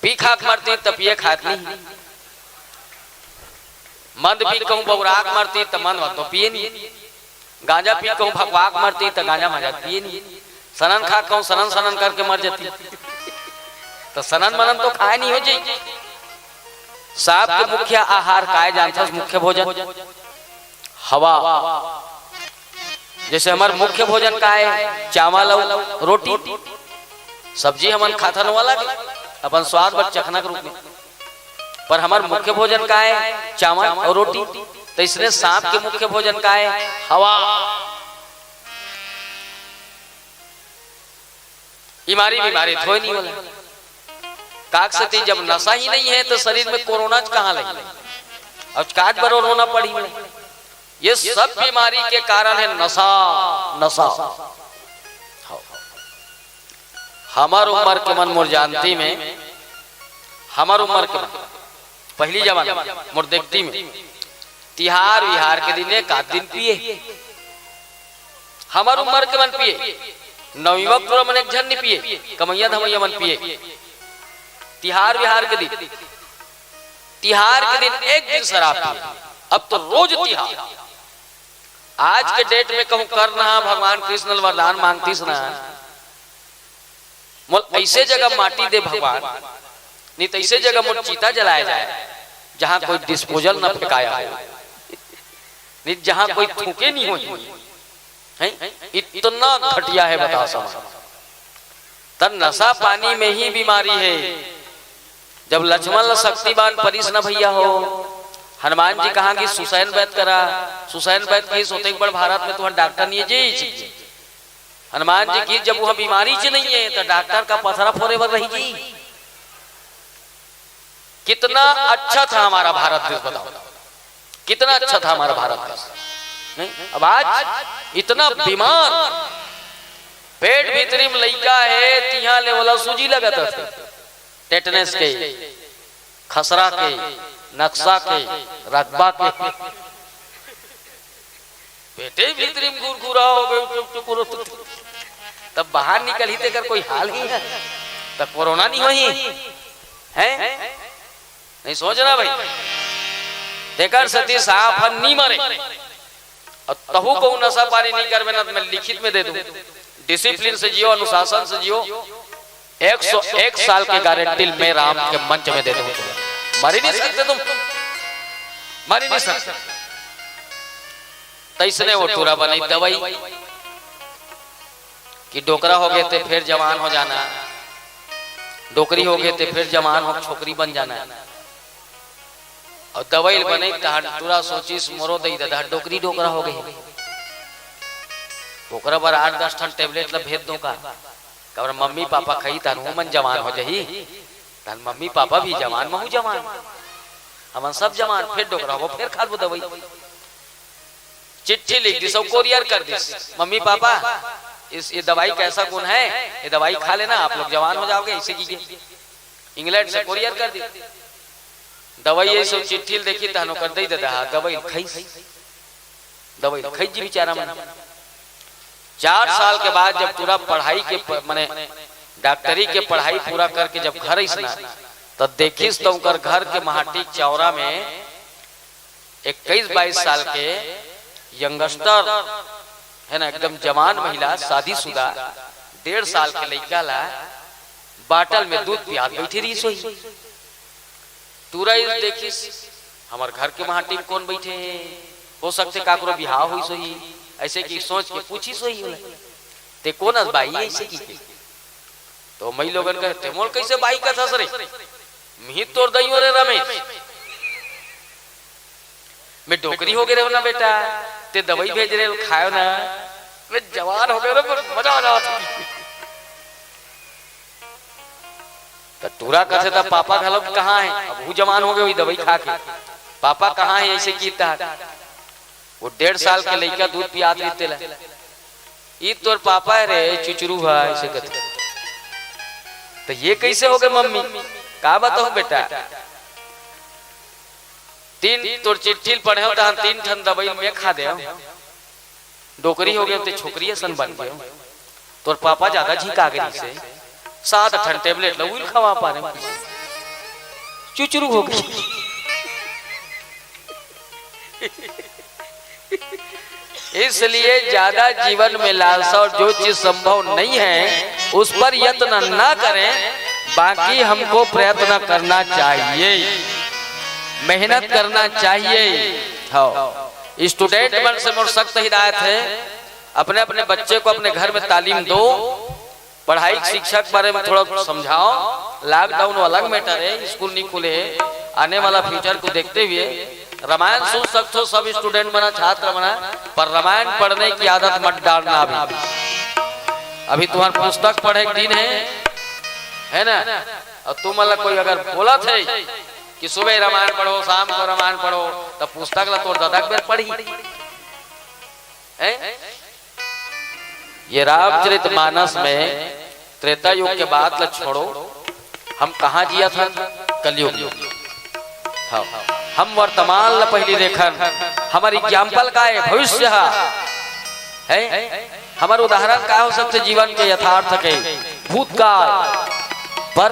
पी खाक मरती त पिए खात नहीं। मंद पी कहूँ बौराक मरती त मंद तो पिए नहीं। गांजा पी कहूँ भकवाक मरती त गांजा मजा पिए नहीं। सनन खा कहूँ सनन सनन करके मर जाती। तो सनन मनन तो खाए नहीं हो जी। सांप के मुख्य आहार काय जानथस? मुख्य भोजन हवा। जैसे हमर मुख्य भोजन काय? चावल अउ रोटी। सब्जी हमन खाथन वाला के अपन स्वाद बर चखना के रूप में, पर हमर मुख्य भोजन काय? चावल अउ रोटी। तो इसने सांप के मुख्य भोजन काय? हवा। बीमारी बीमारी थोय नहीं होला। काक सती जब नशा ही नहीं है तो शरीर में कोरोना च कहाँ लगी? अब काज बरोर होना पड़ी में। ये सब बीमारी के कारण है नशा। नशा। हमार उम्र के मन मोर जानती में, हमार उम्र के मन पहली जमाना मोर देखती में तिहार विहार के दिन एक आध दिन पिए। हमर उम्र के मन पिए, नवीमा पूरा मन एक झन नहीं पिए, कमैया धमैया मन पिए। तिहार विहार के दिन, तिहार के दिन एक दिन शराब पिए। अब तो रोज तिहार। आज के डेट में कहूँ कर ना, भगवान कृष्ण ल वरदान मांगतीस ना, मोल ऐसे जगह माटी दे भगवान, नहीं तो ऐसे जगह मोर चिता जलाया जाए, जहाँ कोई डिस्पोजल न फेंकाया हो, नहीं जहाँ कोई थूके नहीं हो। हैं? इतना घटिया है, बताओ समाज। त नशा पानी में ही बीमारी है। जब लक्ष्मण ल शक्तिवान परिस न भैया हो, हनुमान जी कहाँ कि सुसैन वैद करा, सुसैन वैद की सोते एक बार भारत में तुम्हारा डॉक्टर नहीं है जी। हनुमान जी की जब वह बीमारी च नहीं है तो डॉक्टर का पथरा फोरे बर रही जी। कितना अच्छा था हमारा भारत देश, बताओ, कितना अच्छा था हमारा भारत देश। नहीं, अब आज इतना बीमार, पेट भीतरी में लइका है, तिहा ले वाला सूजी लगत है, टेटनस के, खसरा के, नक्शा के, रतबा के। पेटे भीतरी में घुरघुरा हो गए, चुप चुप करो तो। तब बाहर निकलही तेकर कोई हाल ही है, तब कोरोना नहीं होही, हैं? नहीं सोच रहा भाई, तेकर सती साफ हन नहीं मरे। और तहु को नशा पानी नहीं करबे ना, तो मैं लिखित में दे दूं, डिसिप्लिन से जियो, अनुशासन से जियो, एक सौ एक साल की गारंटी मैं राम के मंच में दे दूं। मर ही नहीं सकते तुम, मर ही नहीं सकते। तैसने वो टूरा बनई दवाई कि डोकरा हो गए थे फिर जवान हो जाना, डोकरी हो गए थे फिर जवान हो छोकरी बन जाना। और दवाई ल बनई तहन टूरा सोचिस मोरो दई ददा डोकरी डोकरा हो गए, ओकरा बर आठ दस ठन टेबलेट ल भेज दूं का? काबर मम्मी पापा खाई तहन वो मन जवान हो जाही, तहन मम्मी पापा भी जवान, महू जवान, हमन सब जवान, फिर डोकरा हो फिर खाबो दवाई। चिट्ठी लिख दिस और कोरियर कर दिस, मम्मी पापा, इस, ये दवाई का ऐसा गुण है, ये दवाई खा लेना, आप लोग जवान हो जाओगे, ऐसे कीजिए। इंग्लैंड से कोरियर कर दिस दवाई, ये सब चिट्ठी देखी तहन ओकर दई ददा, हाँ, दवाई खईस, दवाई खईस जी बेचारा मन। चार साल के बाद जब पूरा पढ़ाई के प-, माने डॉक्टरी के पढ़ाई पूरा करके जब घर आइस ना, तो देखिस तो उनकर घर के माटी चौरा में इक्कीस बाईस साल के यंगस्टर है ना, एकदम जवान महिला, शादीशुदा, डेढ़ साल के लइका ला बाटल में दूध पियात बइठे रहिस होही। टूरा देखिस, "हमर घर के माटी म कोन बइठे हे? हो सकथे काकरो बिहाव होइस होही।" अइसे कि सोच के पूछिस होही ओला, "तें कोन अस बाई?" अइसे कि के। तो मइलोगन कहे, "तें मोला कइसे बाई कथस रे? मिही तोर दई हों रे रमेस। मैं डोकरी हो गे रहेंव ना बेटा, तें दवई भेजे रहे, खाएंव ना, मैं जवान हो गे रहेंव, मजा आ जावत हे।" त टूरा कथे, "त पापा घलो कहाँ हे?" अब वो जवान हो गे होही दवई खा के। "पापा कहाँ हे?" अइसे किहिस त वो डेढ़ साल के लइका दूध पियात रहिस तेला, "ई तोर पापा हे रे, चुचरू भाई," अइसे कथे। "त ये कइसे हो गे मम्मी?" "का बताहूँ बेटा, तीन तोर चिट्ठी ल पढ़ेंव, तहन तीन ठन दवई मैं खा देंव। डोकरी हो गेंव, तें छोकरी असन बन गेंव। तोर पापा जादा झिंका गे रहिसे, सात ठन टेबलेट ल उही ल खवा पारेंव, चुचरू हो गे।" इसलिए ज्यादा जीवन में लालसा और जो चीज संभव नहीं है, उस पर यत्न ना करें, बाकी हमको प्रयत्न करना चाहिए, मेहनत करना चाहिए। हाँ, स्टूडेंट मन से मोर सख्त हिदायत है, अपने अपने बच्चे को अपने घर में तालीम दो, पढ़ाई शिक्षा के बारे में थोड़ा समझाओ। लॉकडाउन वो अलग मैटर है, स्कूल नहीं खुले हैं, आने वाला फ्यूचर को देखते हुए रामायण सुन सकते हो सब स्टूडेंट बना, छात्र बना, पर रामायण पढ़ने की आदत मत डालना अभी। अभी तुम्हार पुस्तक पढ़े के दिन है, है ना? और तुम वाला कोई अगर बोलत है कि सुबह रामायण पढ़ो, शाम को रामायण पढ़ो, तो पुस्तक ला तोर ददा के बेर पढ़ी है। ये रामचरित मानस में त्रेता युग के बात ला छोड़ो, हम कहाँ जियत हन? कलयुग में। हाँ, हम वर्तमान ला पहिली देखन, हमर एग्जाम्पल का है? भविष्य हा। है, हमर उदाहरण का हो सकथे जीवन के यथार्थ के? भूतकाल। पर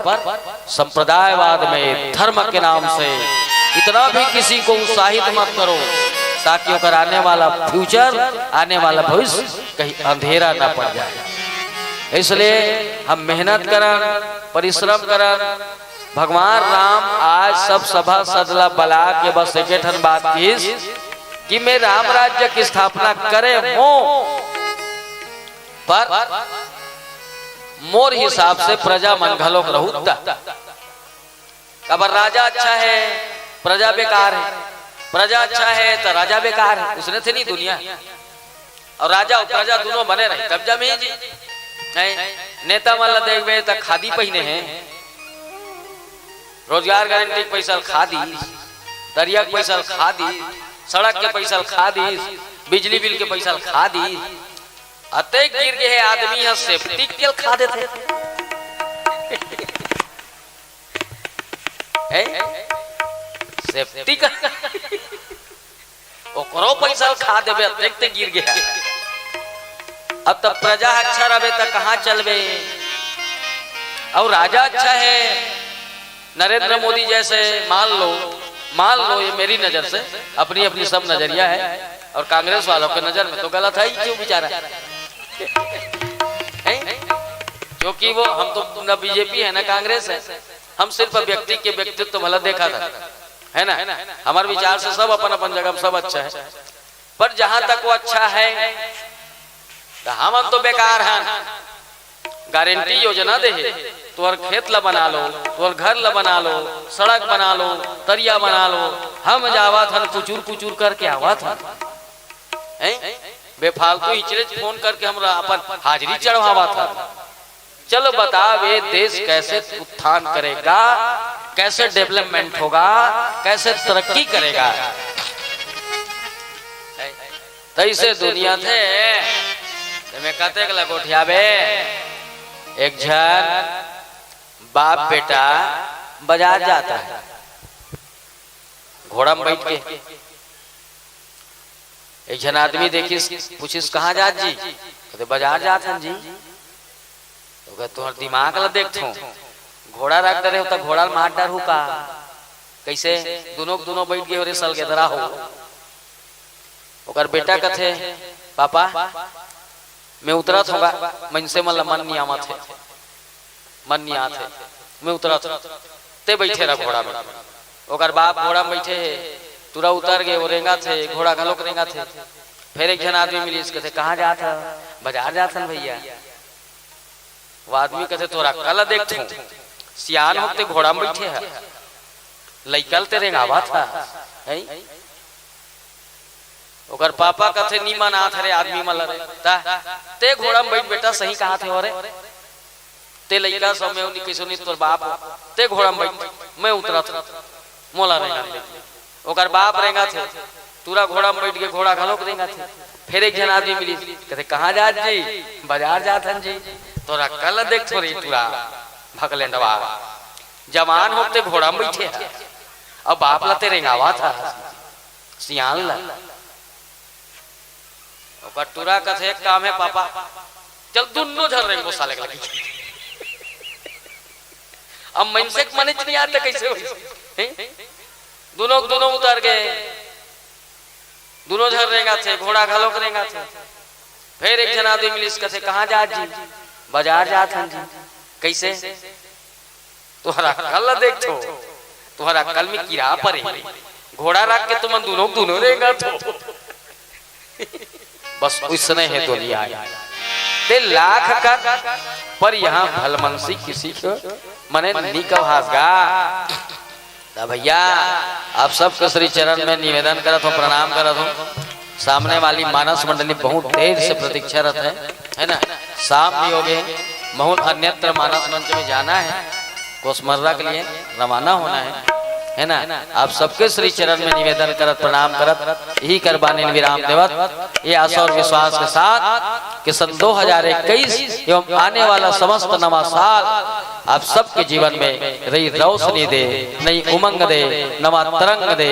संप्रदायवाद में धर्म के नाम से इतना भी किसी को उत्साहित मत करो, ताकि ओकर आने वाला फ्यूचर, आने वाला भविष्य कहीं अंधेरा ना पड़ जाए। इसलिए हम मेहनत करन, परिश्रम करन। भगवान राम आज सब सभासद ला बला के बस एके ठन बात किस कि मैं राम राज्य की स्थापना करे हों, पर मोर हिसाब से प्रजा मन घलोक रहूत। काबर राजा अच्छा है, प्रजा बेकार है, प्रजा अच्छा है त राजा बेकार है, उसने थे नहीं दुनिया। और राजा और प्रजा दोनों बने रहे तब जमे जी। नहीं, नेता मन ला देखबे त खादी पहिने हैं, रोजगार गारंटी के पैसा ल खा दी, तरिया के पैसा ल खा दी, सड़क के पैसा ल खा दी, बिजली बिल के पैसा ल खा दी। अतेक गिर गे हे आदमी ह सेप्टिक के ल खा देथे। हैं? सेप्टिक ओकरो पैसा ल खा देबे, अतेक ते गिर गे हे। अब तब प्रजा अच्छा रहबे त कहाँ चलबे? और राजा अच्छा है, नरेंद्र मोदी जैसे, मान लो, मान लो, ये मेरी नजर से, अपनी अपनी सब नजरिया है, और कांग्रेस वालों के नजर में तो गलत है ही क्यों बेचारा, हैं? क्योंकि वो, हम तो ना बीजेपी है ना कांग्रेस है, हम सिर्फ व्यक्ति के व्यक्तित्व भला देखा था, है ना? हमारे विचार से सब अपन अपन जगह में सब अच्छा है, पर जहां तक वो अच्छा है, तो हमन तो बेकार हन। गारंटी योजना दे हे, तोर खेत ला बना लो, तोर घर ला बना लो, सड़क बना लो, तरिया बना लो, हम जावत हन कुचुर कुचुर करके आवत हन, हैं? बेफालतू हिचड़े फोन करके हमरा अपन हाजिरी चढ़वावत हन। चलो बताओ, ये देश कैसे उत्थान करेगा, कैसे डेवलपमेंट होगा, कैसे तरक्की करेगा? तइसे दुनिया थे, तेमे कतेक ल गोठियाबे? एक झन बाप बेटा बाजार जात हे, घोड़ा में बैठ के। एक झन आदमी देखिस, पूछिस, "कहाँ जात जी?" कहते, "बाजार जात हन जी।" तो कहे, "तुहर दिमाग ल देखथों, घोड़ा रख डरे हो त घोड़ा ल मार डरहू का?" कइसे? दुनों के दुनों बैठ गे हो रे सलगेदरा हो। ओकर बेटा कथे, "पापा, मैं उतरत हों गा, मइनसे मन ल मन नइ आवत हे।" मन नइ आत हे, मैं उतरत हँव, तैं बइठे रह घोड़ा में। ओकर बाप घोड़ा में बइठे हे, टुरा उतर गे, वो रेंगत हे, घोड़ा घलोक रेंगत हे। फेर एक झन आदमी मिलिस, कथे, "कहाँ जात हस?" "बजार जात हन भइया।" वो आदमी कथे, "तोर अक्कल ला देखथँव, सियान होके तैं घोड़ा में बइठे हस, लइका ल तैं रेंगावत हस, हैं?" ओकर पापा कथे, "नइ मनात हरे आदमी मन ला रे।" "त तैं घोड़ा में बइठ बेटा, सही कहत हे वो रे। तैं लइका सो, मैं नइ, कइसो नइ तोर बाप हों, तैं घोड़ा में बइठ, मैं उतरत हँव, मोला रेंगन दे।" ओकर बाप रेंगत हे, टुरा घोड़ा में बइठ गे, घोड़ा घलोक रेंगत हे। फेर एक झन आदमी मिलिस, कथे, "कहाँ जात हस जी?" "बजार जात हन जी।" "तोर अक्कल ला देखथँव रे टुरा, भकलेंडवा, जवान होके तैं घोड़ा में बइठे हस, अउ बाप ला तैं रेंगावत हस, सियान ला।" ओकर टुरा कथे, "एक काम हे पापा, चल दुनों झन रेंगबो साले के लगे।" अब मइनसे के मनेच नइ आत हे, कइसे होही? हैं? दुनों, दुनों उतर गे, दुनों झन रेंगत हे, घोड़ा घलोक रेंगत हे। फेर एक झन आदमी मिलिस, कथे, "कहाँ जात हस जी?" "बजार जात हन जी।" "कइसे?" "तोर अक्कल ला देखथँव, तोर अक्कल में कीरा परे हे, घोड़ा रख के तुमन दुनों, दुनों रेंगत हव।" बस ओइसने हे दुनिया हे। तैं लाख कर, पर इहाँ भलमनसी किसी के मने नइ कहास गा। त भइया, आप सबके श्री चरण में निवेदन करत हँव, प्रणाम करत हँव। सामने वाली मानस मंडली बहुत देर से प्रतीक्षारत हे, है ना? शाम भी हो गे, महूँ अन्यत्र मानस मंच में जाना हे, कोसमर्रा के लिए रवाना होना हे, है ना? आप सबके श्री चरण में निवेदन करत, प्रणाम करत, इही कर बानी ल विराम देवत, ये आशा और विश्वास के साथ कि सन दो हज़ार इक्कीस एवं आने वाला समस्त नवा साल आप सबके जीवन में नई रोशनी दे, नई उमंग दे, नवा तरंग दे,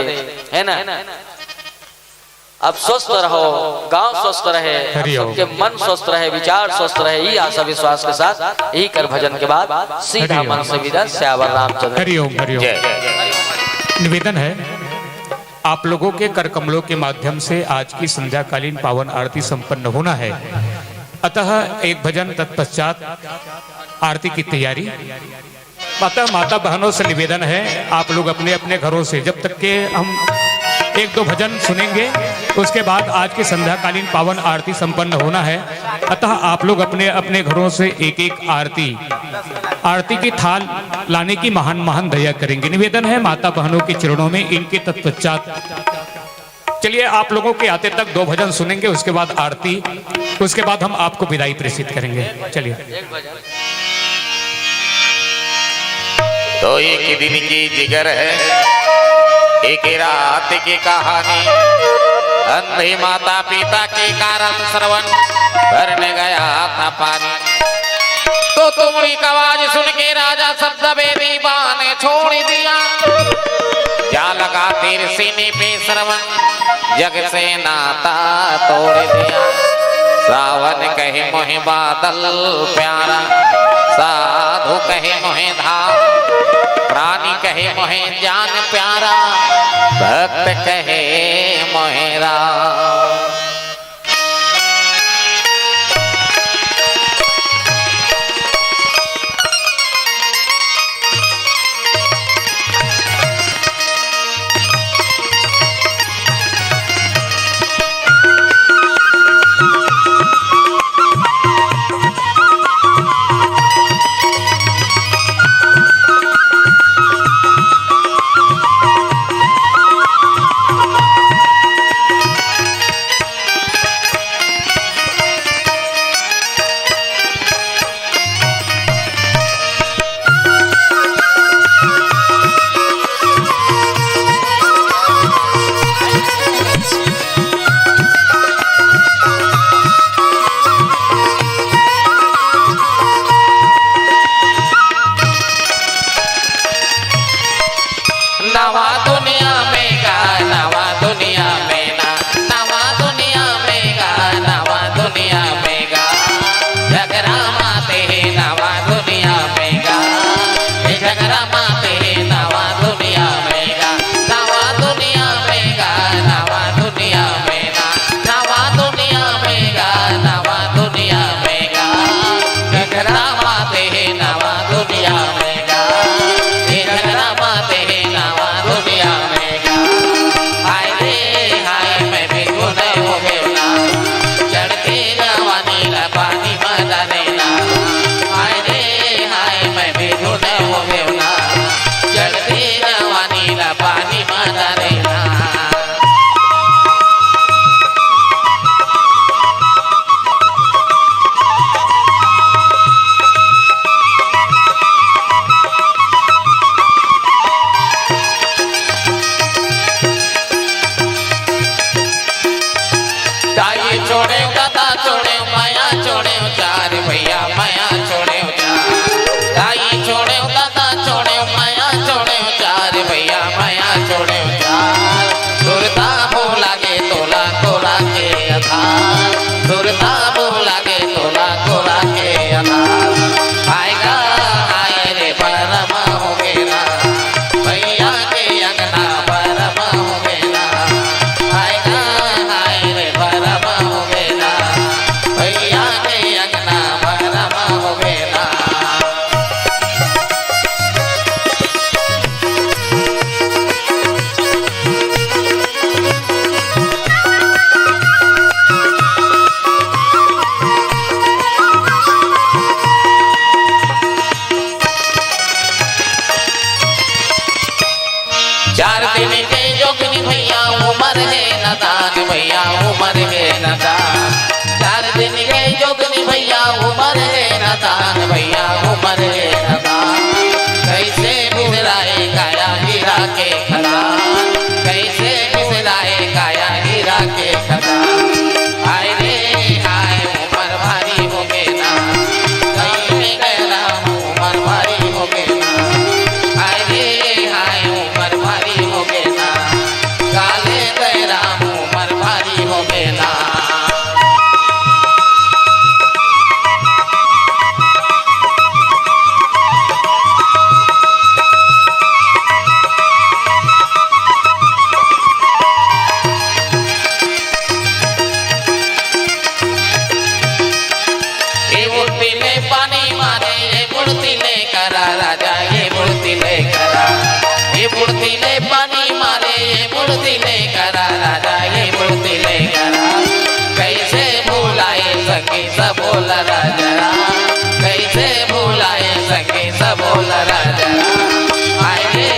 है ना? आप स्वस्थ रहो, गांव स्वस्थ रहे, आप हरि ओम। सबके मन स्वस्थ रहे, विचार स्वस्थ रहे, इही आशा विश्वास के साथ इही कर भजन के बाद सीधा हरि ओम। मन से विदा, सियावर रामचंद्र। हरि ओम, हरि ओम। जय। निवेदन है, आप लोगों के कर कमलों के माध्यम से आज की संध्याकालीन पावन आरती संपन्न होना है, अतः एक भजन तत्पश्चात आरती की तैयारी। अतः माता बहनों से निवेदन है, आप लोग अपने अपने घरों से, जब तक के हम एक दो भजन सुनेंगे, उसके बाद आज की संध्याकालीन पावन आरती संपन्न होना है। अतः आप लोग अपने अपने घरों से एक एक आरती, आरती की थाल लाने की महान महान दया करेंगे। निवेदन है माता बहनों के चरणों में, इनके तत्पश्चात चलिए, आप लोगों के आते तक दो भजन सुनेंगे, उसके बाद आरती, उसके बाद हम आपको विदाई प्रेषित करेंगे। चलिए। तो एक दिन की जिगर है, एक रात की कहानी। अंधी माता पिता के कारण श्रवण करने गया था पानी। तो तुमड़ी का आवाज सुन के राजा शब्द बेदी बाने छोड़ दिया। जा लगा तीर सीने पे श्रवण, जग से नाता तोड़ दिया। सावन कहे मोहे बादल प्यारा, साधु कहे मोहे धाम, प्राणी कहे मोहे जान प्यारा, भक्त कहे मोहे राम। भैया उमर हे नदान, चार दिन के जोगनी भैया उमर हे नदान, भैया उमर हे नदान। कैसे बिसराए काया हीरा के खदान, कैसे बिसराए काया हीरा के खदान। हाय रे हाय उमर भारी हो गे ना, कैसे कह रहा हूँ उमर भारी हो गे ना। हाय रे हाय उमर भारी हो गे ना, काले दे राम उमर भारी हो गे ना। ए बुढ़ती ले पानी मारे, ए बुढ़ती ले करा राजा, ए बुढ़ती ले करा। ए बुढ़ती ले पानी मारे, ए बुढ़ती ले करा राजा, ए बुढ़ती ले करा। कैसे भुलाए सखी सब बोल राजा, कैसे भुलाए सखी सब बोल राजा। हाय रे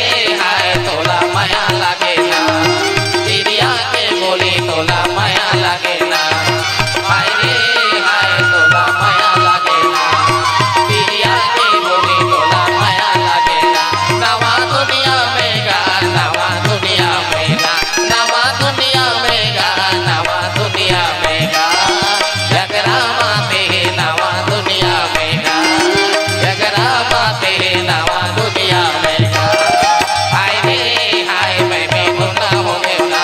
हाय तोला मया लागे ना, चिड़िया के बोली तोला मया लागे ना। हाय रे हाय तोला मया लागे ना, पिरिया के बोली तोला मया लागे ना। नवा दुनिया में गा, नवा दुनिया में गा, नवा दुनिया में गा, नवा दुनिया में गा। जगरा माते नवा दुनिया में गा, जगरा माते नवा दुनिया में गा। हाय रे हाय मैं भी धुना हो गया ना,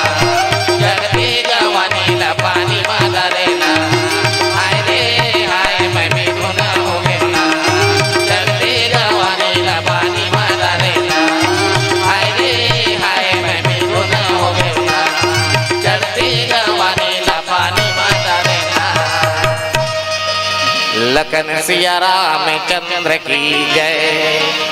जगती जवानी ला पानी मा डारे ना। हाय रे हाय मैं भी धुना हो गया ना, जगती जवानी ला पानी मा डारे ना। हाय रे हाय मैं भी धुना हो गया ना, जगती जवानी ला पानी मा डारे ना। लखन सिया रामचंद्र की जय।